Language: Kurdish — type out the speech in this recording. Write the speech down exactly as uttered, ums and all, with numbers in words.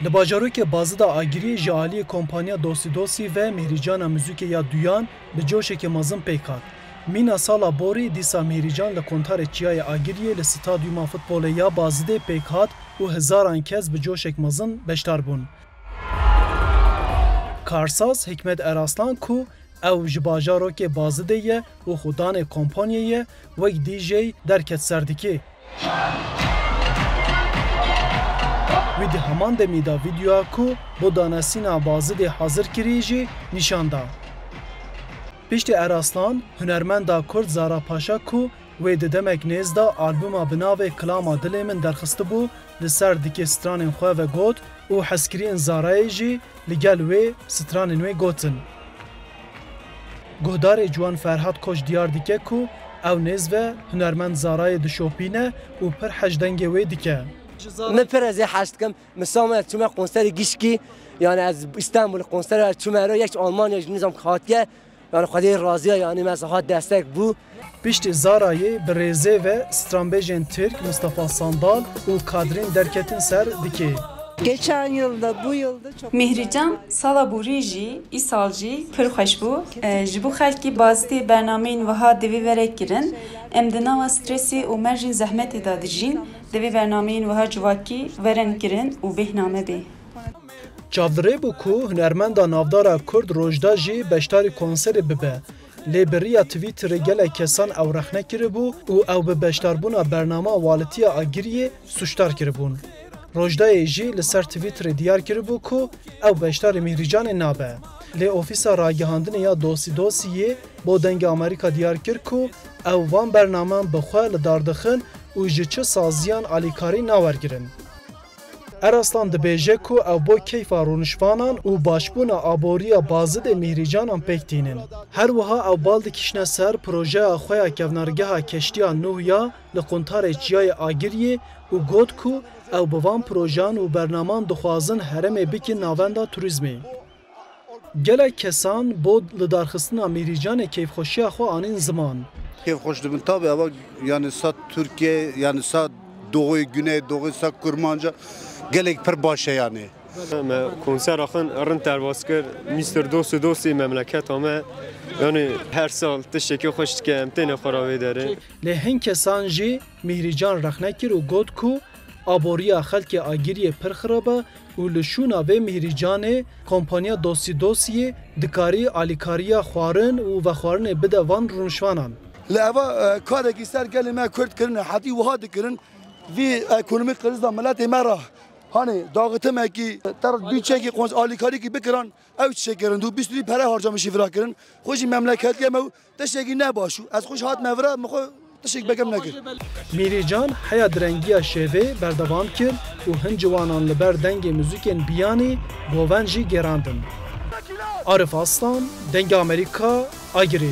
Li bajarokê Bazida Agiriyê ji aliyê kompanya Dosî Dosî ve Mîhrîcana muzîkê ya duyan bi coşekê mezin pêk hat. Mîna sala borî dîsa Mîhrîcan li quntarê çiyayê Agiriyê li stadyuma futbolê ya Bazidê pêk hat û hezaran kes bi coşek mezin beşdar bûn. Karsaz Hikmet Eraslan ku ew ji bajarokê Bazidê ye û xudanê kompanyê ye, wek D J derket ser dikê. Wî di heman demî de vîdeoya ku bo danesîna Bazidê hazir kirî jî nîşan da. Piştî Eraslan, hunermenda Kurd Zara Paşa ku wê di demek nêz de albuma bi navê Kilama Dilê Min derxistibû, li ser dikê stranên xwe ve got û hezkiriyên Zarayê jî li gel wê stranên wê gotin. Guhdarê Ciwan Ferhat Koç diyar dike ku ew nêz ve hunermend Zarayê dişopîne û pir hej dengê wê dike. Min pir ez ê hez dikim. Min Samê çûme konserê gişkî, yani ez Îstanbul konserê çûme ero, yek Almanya ji nizam hatiye. Yani Xwedê razî ye, yani me zihat destek bû. Piştî Zarayê bi rêzê ve stranbêjên Tirk Mustafa Sandal û Kadrîn derketin ser dikê. Geçen yılda, bu yılda çok Mîhrîcan sala borî jî, îsal jî pir xweş bû. E, ji bo xelkê Bazidê bernameyên wiha divê vere kirin. Em di nava stresê û merjên zehmetê de dijîn. Divê bernameyên wiha civakî werin kirin û bêhname bê. Çavdire bû ku hunermenda navdara Kurd Rojda jî beşdarî konserê bibe. Lê bi riya Twitterê gelek kesan ew rexne kiribû û ew bi beşdarbûna bernama Walitiya Agiriyê sûcdar kiribûn. Rojdayê jî li ser Twitterê diyar kiribû ku ew beşdarî Mîhrîcanê nabe. Lê Ofîsa Ragihandinê ya Dosî Dosî yê bo Dengê Amerîka diyar kir ku ew van bernaman bi xwe li dar dixin û ji çi saziyan alîkarî nawergirin. Eraslan dibêje ku ew bo keyfa rûniştvanan û başbûna aboriya Bazidê Mîhrîcanan pêk tînin. Her wiha ew bal dikişne ser projeya xwe ya kevnergeha keştiya Nuh ya li quntarê çiyayê Agiriyê û got ku ew bi van projeyan û bernaman dixwazin herêmê bikin navenda turîzmê. Gelek kesan bo lidarxistina Mîhrîcanê keyfxweşiya xwe anîn ziman. Keyfxweş dibin. Tabi eva, yani sa Türkiye, yani sa doğu, güney, doğu, sa Kurmanca gelek pir baş e yani. Me konsera xwe rind derbas kir. Mîster Dost û Dostê memleketa me. Yani her sal tiştekî xweş dike, em têne xwe ra vê derê. Lê hin kesan jî Mîhrîcan rexne kir û got ku aboriya xelkê Agiriyê pir xirab e û li şûna vê Mîhrîcanê kompanya Dosî Dosiyê dikarî alîkariya xwarin û vexwarinê bide van rûniştvanan. Li eva, e, karekî ser gelê me Kurd kirine, hetî wiha dikirin, vî ekonomîk kriz de miletê me re, hani, daxitimekî, ter bîçekî qons-, alîkarîkî bikiran, ew çiçek kirin, dû bîst rû pere harcamişî vira kirin, xwe jî memleketiye me û tiştekî ne baş û ez xwe ji hat me vira, min xwe tiştek bekem nekir. Mîrîcan heya direngiya şevê berdewam kir û hin ciwanan li ber dengê muzîkên biyanî govend jî gêrandin. Arif Aslan, Dengê Amerîka, Agirî.